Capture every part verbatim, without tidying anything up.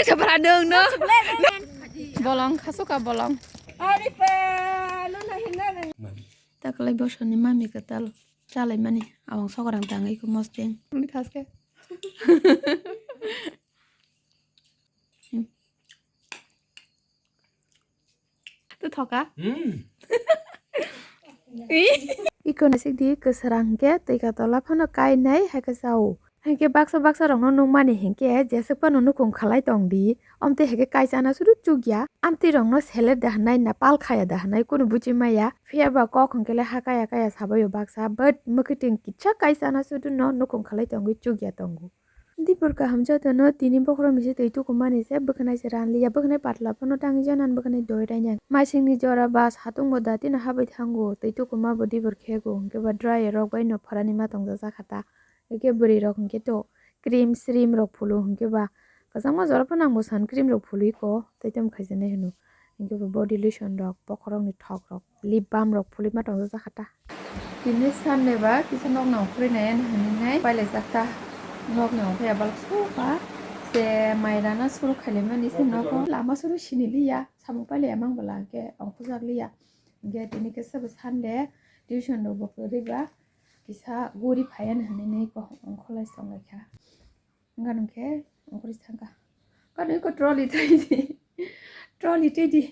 Sabra dong no. Bolong khasuka bolong. Ari pa, no na hinna na. Taklai bosoni mami katal chalai mani awang sokorang tangwi ko mosteng. Ni khaske. Tu thoka. Hmm. Iko nasik di kwsarang hwnkhe twi ka tola phano kainai hai khe chao. Hinkhe baksa baksa rokno nukmani hinkhe jeswk phano nukhung khalai tong di. Omtwi hinkhe kaisana sudu chukya. Amtwi rokno seler da hwnai na pal khaya da hwnai kunu buchi maya. Phiya ba kok hinkhe le ha kaya kaya sabaio baksa. But mwkhwtwng kisa kaisana sudu no nukhung khalai tongwi chukya tongo. Dibor kaham jotono tini bokhorok ni se twi tukumani se bwkhanai se ranliya, bwkhanai patla phano tangwi jana, bwkhanai doi rainang. Maisingni jora ba satung bo datino habai thango, twi tukuma bo dibor khego, hinkhe ba dry rok bai no pharani ma tongjak jakha ta. Hinkhe bwrwi rok hinkhe to cream srim rok phulu hinkhe ba kwchangma jora phano nangbo sun cream rok phulwi ko tei tamo khaijaknai hwno. Hinkhe bo body lotion rok, bokhorokni thok rok, lip balm rok phulwi ma tongjak jakha ta. Tini Sunday ba kisa nok nang phuri nai ani hinwi nai pailai jak ta. Nok nang phai abal suka se mai rana suru khailai mani se nogo lama suru sini liya samung pailai amang bwla hinkhe ongkhorjak liya. Hinkhe tini kisa bo Sunday tuition rok bo kwrwi ba kisa guri phai ani hinwi nai ko ongkhorlai song lai kha. Wngkha nung khe ongkhorwi thangkha. Kano iko trolley twi di. Trolley twi di.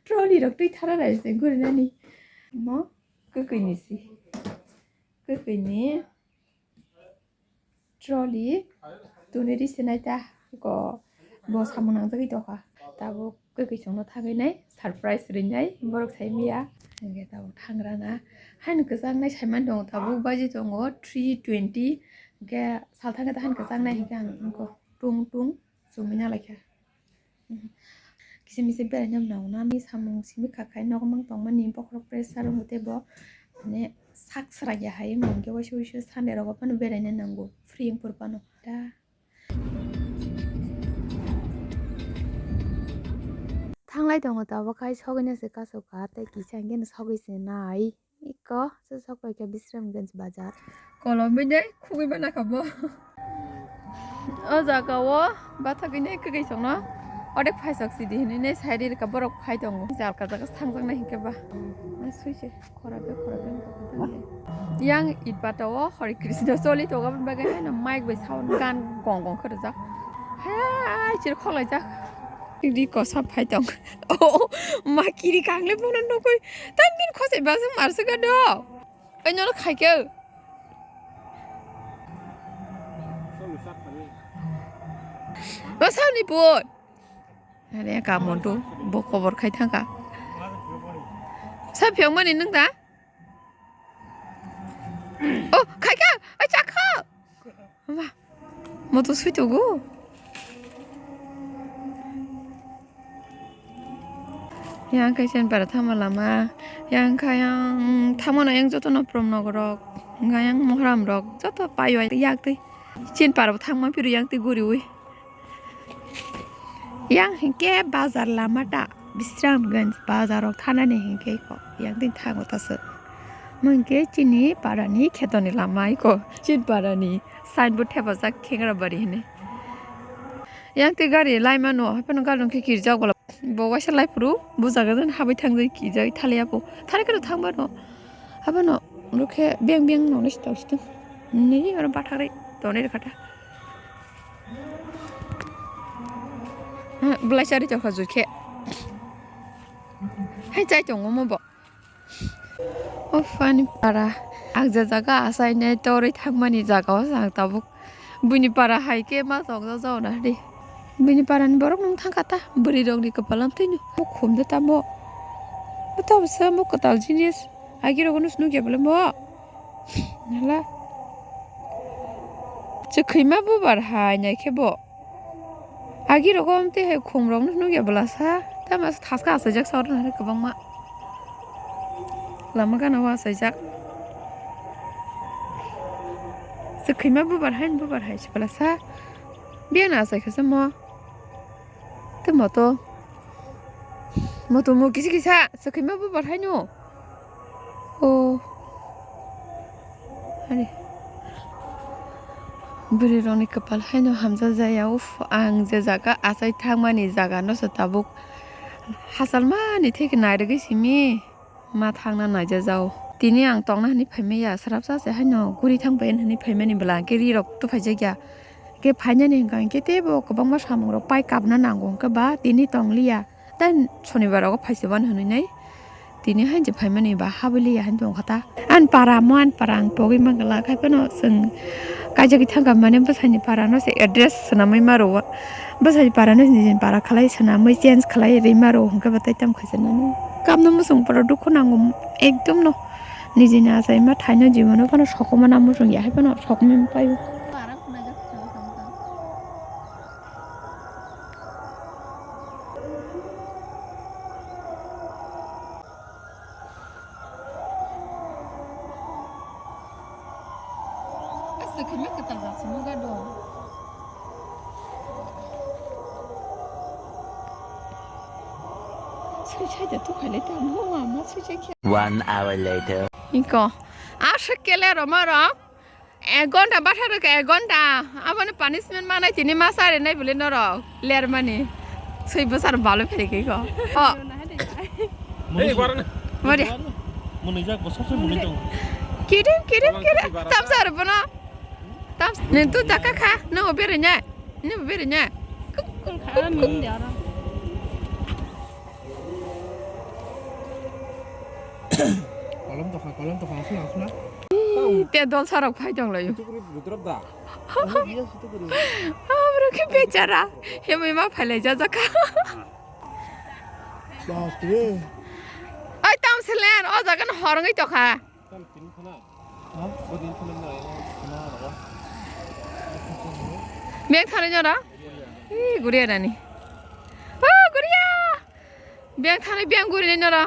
Trolley rok twi thara rai se gurinani. Mo kwkwi ni si. Kwkwi ni trolley tuni ri se nai ta. Iko bo samung nangjagwi tongkha. Tabuk kwkwi chwngno thangwi nai surprise rwi nai borok sai maya. Hinkhe tabuk thangrana haino kwchang nai saiman tongo tabuk baji tongo three twenty. Hinkhe sal thangkhe ta haino kwchang nai hinkhe ang wngkha tung tung chumui na laikha. Kisa misa beraina nango nani samung simi kha khai nogo mang tongmani bokhorok pressure wngkhe tei bo mane sak sraiya hai wngkha hinkhe waisa waisa Sunday rogo phano beraina nango free wngphuru phano da. Thanglai tongo tabuk khai sogwino se kasu ka tei kisa hwnkhe no sogwi se nai. Iko se sok pai khe Bisramganj bazar. Kolomwi de khugwi bana kha bo. O jaga o bathagwi nai kwkwi songno odek phaisok sidi hinwi nai sai ri rwkha borok phai tongo. Jalka jaga thangjaknai hinkhe ba. Nai sui se. Khorokhe, khorokhe wngkha khe tongkhe. Yang itbata o Hare Krishna choli tongo, aboni bagwi haino mic bai sound gan gong gong khe rwjak. Hai, chiri khok laijak. Ri kosa phai tong. O, ma kiri kangle bono nukui. Tam bin khosai basa marsa ga do. Ai nono khai khe. Ba sauni pun. Are ka montu bo khobor khai thangkha. Sa phiyok mani nung da? Oh, khai kha, ai chakha. Ba, moto sui togo. Yang kai chen para thama lama, yang kai yang thama na yang joto no prom nogorok, yang mohram rok joto payo yak tei. Chen para thangma piru yang tei guriwi. Yang hinkhe bazar lama ta, Bisramganj bazar rok thanani hinkhe iko yang tei thango ta se. Mo hinkhe chini para ni kheto ni lama iko, chini para ni signboard thepajak Khengrabari hinwi. Yang tei gari lai mano, haphano gari rok khe kirijak bola. Bo waisa lai phuru, bo jaga jani habai thangjak kirijak thaliya bo. Thani kheno thang mano. Haphano, oro khe beng beng nongnai se tong sitong. Nini oro bathakrai tonwi rwkha ta. Ha, bwlai chari tongkha jui khe. Hai chai tongo omo bo. O phani para. Ang je jaga achainai torwi thangmani jaga o se ang tabuk. Buini para hai khe ma tongjago na di. Buini para ni borok nung thangkha ta. Bwrwi rok ni kwpal ang twino. Bo khum de tamo. Bo tamo se bo kwtal jinis. Agi rok nung nukya bole mo. Hala. Chwkhwima bubar hai nai khe bo. Agi rogo amtwi hai khum rok no nukya bwlasa. Tamo thaska achaijak sa oro kwbangma. Lama gana o achaijak. Chwkhwima bubar hai bubar hai se bwlasa. Biyano achai kha se mo. Tei moto. Moto mo kisa kisa chwkhwima bubar hai no. Oh. Ani. Bwrwi rokni kwpal haino hamjak jaya, uff, ang je jaga achai thangmani jaga no se tabuk hachalmani theke nairwgwi simi ma thangna naijajao. Tini ang tongna hinwi phaimaya, srapsa se haino guri thangbai hinwi phaimani bwla, hwnkhe ri rok tuphaijak ya. Hwnkhe phainani hwnkha hwnkhe teibo kwbangma samung rok pai kabna nango, hwnkhe ba tini tongliya. Tei sonibar rogo phaisibani hinwi nai. Tini hai je phaimani ba habwi liya hai tongkha ta. Ani para mo ani para ang pogwi mangala khai phano chwng kaijagwi thangkha mane bwsani para no se address swnamwi maro. Bwsani para no se nijini para khlai swnamwi change khlai rwi maro hwnkhe bo tei tamo khaisa nani. Kamno mwswng poro dukhu nango ekdom no. Nijini achaima thaino jibono phano sokoma nang mwswng ya hai phano sokma paio. Aswk khe ma kwtal rok se ma gado. Sui sai da tu khailai ta mo ma ma sui sai khe. One hour later. Iko. Aswk kele roma rok. Ek ghonta batharo khe ek ghonta. Aboni punishment manai tini ma sarinai bwle norok. Lermani. Sui bwsar balo pheri khe ko. O. Hey, warna. Mari. Munijak bosok se munijak. Kirim, kirim, kirim. Tam sar bono. Tam s-, neng tu daka kha. Neng obere nya. Neng obere nya. Kuk, kuk, kuk, kuk. Kolom tokha, kolom tokha, asuna, asuna. Ih, te dol sarok phai tong layo. Situkri rudrap da. Iya, situkri. Abro khe bechara. Hemoi ma phailai jajak kha. Bapre. Oi, tam selen, o jaga no horongoi tokha. Tam tin khana. Ha? Bo din khana na, khana na. Beng thani jora? Ih, guria nani. Oh, guria. Beng thani beng guri nai noro.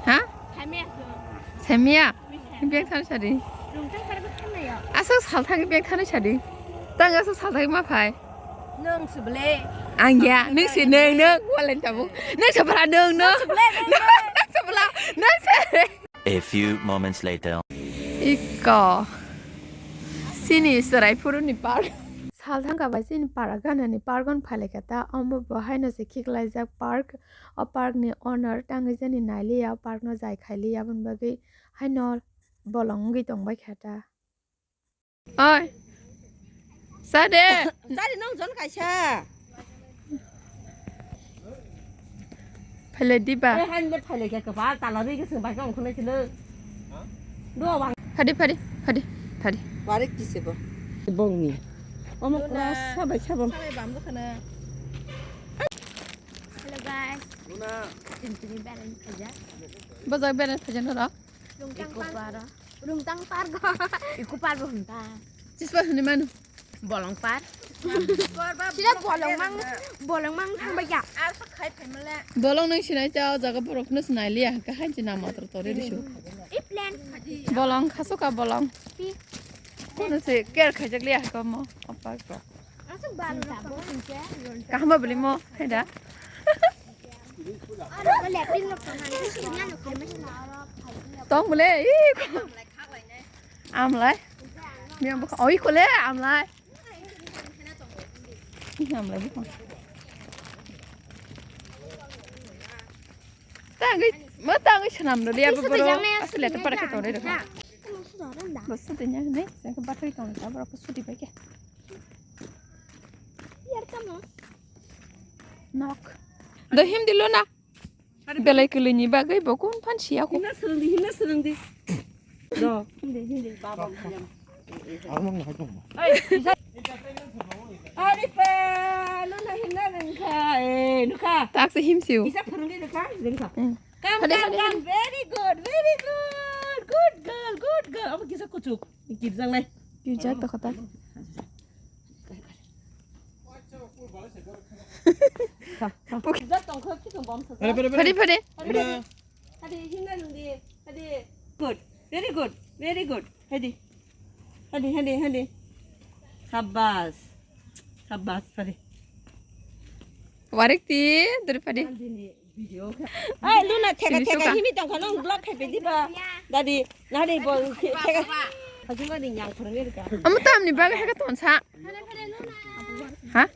Ha? Thami aswk. Semia. Beng thani sadi. Rungtang thani bo thannai ya. Aswk sal thangwi beng thani sadi. Tang aswk sal thangwi ma phai. Nung se bwle. Ang ya, nung se nung nung. Walen tabu. Nung se bwla nung nung. Nung se bwla nung nung. Nung se bwla nung se. A few moments later. Iko. Sini Saraipuruni park. Sal thangkha bai sini para ganani park on phailai kha ta. Omo bo haino se khiklaijak park. O park ni owner tangwi jani nailiya, o park no jai khailiya, aboni bagwi haino bolong wngwi tongbai kha ta. Oi. Sa de. Sa de nong jon kaisa. Phailai di ba. Eh, han bet phailai khe kwpal tala rwi khe swng bai khe ongkhornai silo. Do bang. Phadi, phadi, phadi, phadi. Warik kise bo. Bongni. Omo kura sabai sabam. Sabai bam do khana. Hello guys. Luna. Tini tini balance khaja. Bajak balance khaja no rok. Rungtang park. Rungtang park. Eco park bo hwn ta. Chispa hwnwi mano. Bolong park. Sida bolong mang, bolong mang thang bai ya. Ar sa khai phai male. Bolong nang sinai ta o jaga borok no sinai liya ka hai jina motor tori risu. I plan. Bolong khasu ka bolong. Pi. Kono se care khaijak liya ka mo o park rok. Kaham bwlwi mo, hai da? Tong bwle, ih, amlai. Miyang bwkha, oi, kole, amlai. Ih, amlai bwkha. Tangwi, mo tangwi swnam doliya, ih, bo borok aswk letter para khe tongnai rwkha. Bo sudai nya hwnwi, jang khe bathai tong kha, borok khe sudi bai khe. Nok. Do himdi luna. Belai kwlwini bagwi bo kun phan siya ko. Himna swrwngdi, himna swrwngdi. Do, himdi, himdi, baba himdi. Ang mang hai tong. Oi, kisa. Ari pa, luna himna rwngkha. Eh, nukha. Taksa himsiu. Kisa phwrwngdi nukha, rwngkha. Hmm. Come, come, come. Very good, very good. Good girl, good girl. Abo kisa kuchuk. Kirjak nai. Kirjak to khata. Kirjak tong kho, kisa bom sa. Pare, pare, pare. Pare, pare. Hadi, himna nungdi. Hadi. Good. Very good. Very good. Hadi. Hadi, hadi, hadi. Sabas. Sabas, pare. Warik ti, duri pare. Nandini. Ai, luna theka theka himi tongkha nong vlog khai pedi ba. Dadi, nari bol theka. Amo tamni bagwi hai khe tonsa. Ha?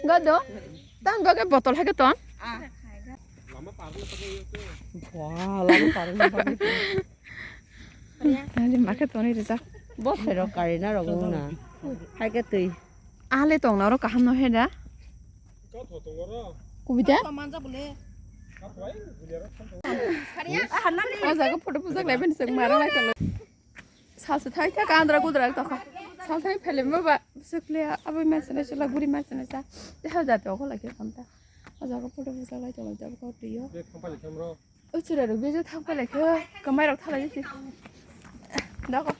Gado? Tamni bagwi botol hai khe ton? Ani ma khe toni rijak. Bo sai rok kari na rok wngna. Hai khe twi. Ale tong na oro kaham no he da. Kubita? O jaga photo bujak lai bani sek mara lai tong. Salsa thai thak andra gudra tokha. Salsa thai phele ma ba sukle abo ma sene sula guri ma sene sa. Te ha jate okho lai khe kamta. O jaga photo bujak lai tong lai jabo ko twi yo. O chwrai rok bejak thang phalai khe, kwmai rok thalai se. Dago.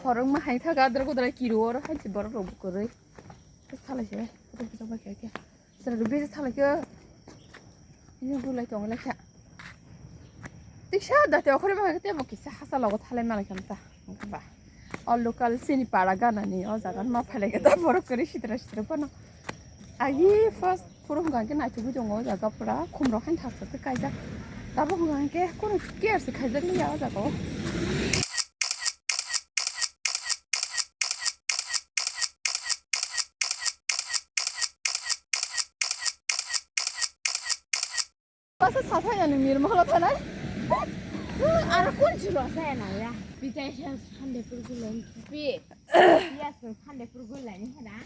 Khorokma hai thago adra gudra kiru oro hai se borok rok kwrwi. Thalai se, photo photo bai khe khe. Chwrai rok bejak thalai khe. Ini gulai tong lai kha. Tiksa da te okhorma hai tebo kisa hasa logo thalai malai kha ta. Ba. O local chini para ganani o jaga ma phalai khe ta borok kwrwi sitra sitra phano. Agi first phuru hwnkha khe naithogwi tongo o jaga pura khumrok haino thak thak khe kaijak. Tabuk hwnkha khe kheno care se khaijak liya o jaga o. Masa sathai ani mir moholo thanai. Aro kun chilo saya na ya. Bitai siya Sunday purgu lom tapi. Iya Sunday purgu lani hada.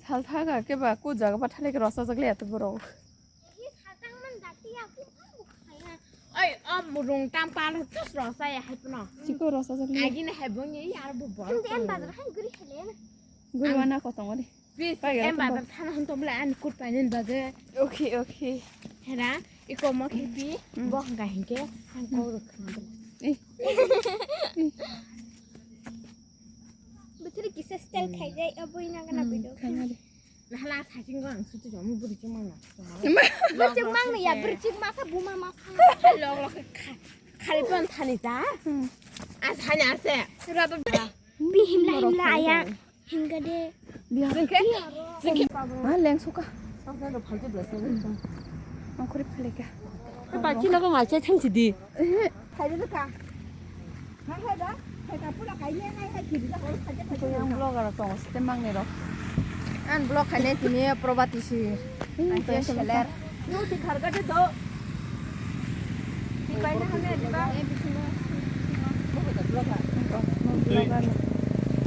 Saltha ga ke ba ku jaga ba thale ke rosa jagle ya to borok. Ini saltang man dati ya ku kan bukhaya. Oi, om rung tam palo tus rosa ya hai puno. Chiko rosa jagle. Agi na hai bongi ya aro bu bor. Em bazar hai guri hele na. Guri wana kotong ori. Please, pai gana em bazar thana hwn tong bwle ani kut painani bagwi. Okay, okay. Hera, iko mo khibi, mm, bo hwnka hinkhe ang kok rwkha. Eh. Bwtwri kisa style khaijai, abo ina gana video. Khaina de. Nahala sachingo ang sutu jomi bwrwi chwng mangna. Bwrwi chwng mangna ya, bwrwi chwng masa buma masa. Lok lok kha, khari pan thani ta. Hmm. As hani ase. Raba. Bihimla himla ayang. Hingga de. Biya. Singke. Singke. Ma leng suka. Ang khori phalika. Ba china ko ma che thang chidi. Eh. Khai de ka. Nang khai da. Khai ka pula khai ne nai khai chidi da hor khai de khai. Yang vlogger tong site mang ni ro. An vlog khai ne tini probati si. Ang to seler. Yo ti khar ka de do.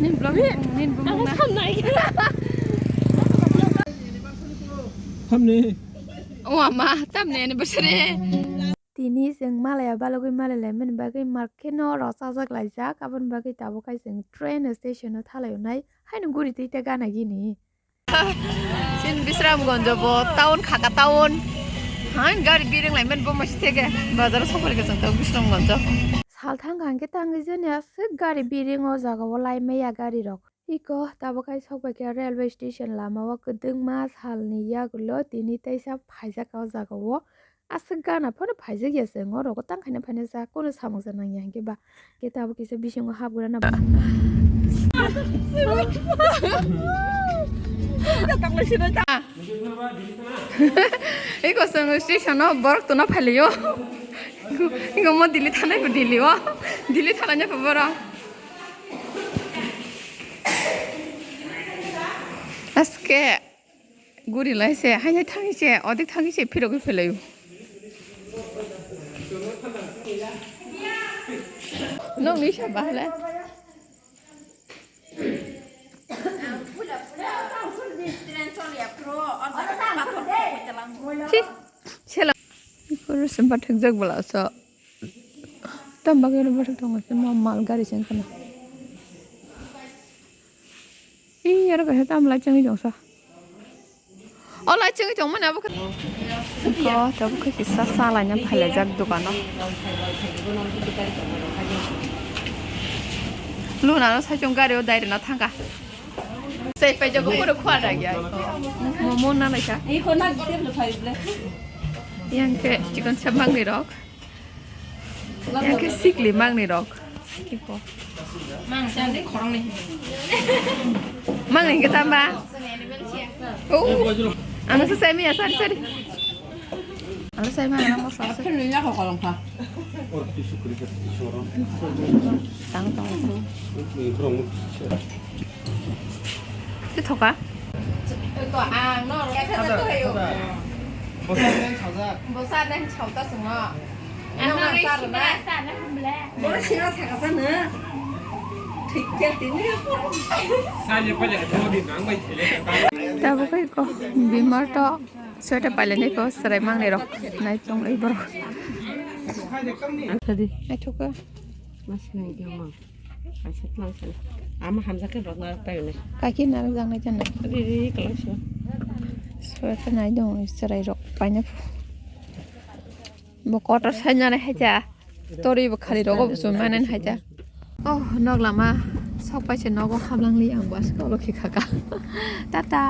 Nin vlog, nin bumung na. Hamni. O ama, tamni anniversary. Tini chwng malaya balugwi malai laimani bagwi market no rw chajak laijak, aboni bagwi tabuk hai chwng train station o thalai wnai haino guri twi ta gana gini. Chini Bisramganj bo town khaka town. Hain gari biring lai men bo masi theke bazar sokol ke jang Bisramganj. Salthang hangke tangwi jani aswk gari biring o jaga o lai maya gari rok. Iko tabuk hai sok bai khe railway station lama o kwdwngma salni yagulo tini teisa phaijak o jaga o. Aswk gana phano phaijak ya se, ngo rogo tang khaina phaina sa, kono samung sa nang ya hwnkhe ba. Khe tabuk kisa bisingo hap gura na. Eko song station o borok tuna phailayo. Eko mo Delhi thanai bo Delhi o. Delhi thanai bo borok. Aske. Guri lai se, hai hai thangwi se, odik thangwi se phirogwi phelaio. Nokni sa bahala. Si, sela. Puro se bathakjak bwla so. Tam bagwi oro bathak tongo se, ma mal gari se wngkha na. Ee, aro kaisa tam lai changwi tongsa. O lai changwi tongmani abo khe. Ko, tabuk khe kisa sa laina phailaijak dukano. Luna no saichung gari o dai rwna thangkha. Sai paijago puro khua da ya. Momo na naikha. Yang khe chicken chop mangnwi rok. Yang khe sikli mangnwi rok. Mang sandi khorong ni. Mangnwi hingke tamba. Oh. Ang sa semi ya, sorry, sorry. Sai ma nang mosla se. Tang tong. Ti thoka. Ko ang no ya kha to yo. Bosa nang chauta sungo. Ang no ang sar na. Boro singa saka sana. Thik kya tini. Tabuk ko bimar to. Sweta pailani ko serai mangnai rok nai tong lai borok. Ang thadi. Ai thuka. Mas nai dia ma. Kaisa tlang sana. Ama hamjak khe rok narak tai ne. Kaki narak jang nai jang nai. Ri ri kalang sio. Sweta nai dong serai rok paina. Bo kotor sainani haja. Tori bo khali rogo bo chumani haja. Oh, nok lama sok pai se nogo hablang li ang bas ko lokhi khaka. Tata.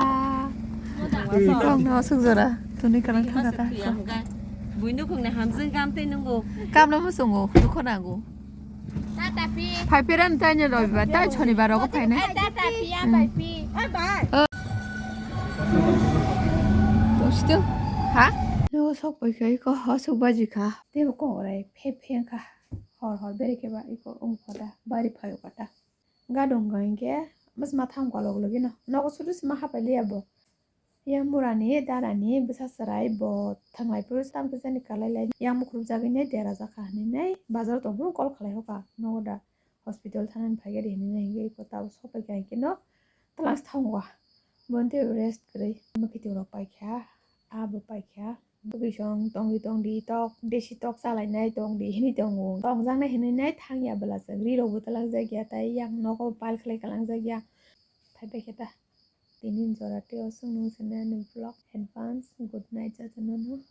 Rong no suk jora. Tuni kalang thaka ta. Buino khungni hamjeng kam tei nungo. Kam no musungo, dukho nango. Tata pi. Phai peran tai ne robibar, tai shonibar rogo phai nai. Tata pi, ya bai pi. Bosdo. Ha? Nogo sok pai kha, iko ho sok baji kha. Tebo kok rai phe phe wngkha. Hor hor bere khe ba iko wngkha da, bari phaio kha da. Gadong ga hinkhe mas ma tham ka log logi no. Nogo sudu sima hapai liya bo. Yang burani darani bwsa chwrai bo thanglai phuru tam khe jani kalai lai. Yang mukhurjagwi nai dera jakha hinwi nai bazar tong phuru call khlai hoka. Nogo da hospital thanani phai gari hinwi nai hinkhe iko tabuk sopai kha hinkhe no twlang thangwa. Bonte rest kwrwi. Mwkhitwng rok paikha, abo paikha. Bwkwi song tongdi tongdi tok, desi tok chalainai tongdi hinwi tongo. Tongjaknai hinwi nai thangya bwlajak. Ri rokbo twlangjakya, tai yang nogo pile khlai kwlangjakya. Phaibai khe ta. Tini jora tei o chwng nung sene ani vlog. Advance good night jotono no.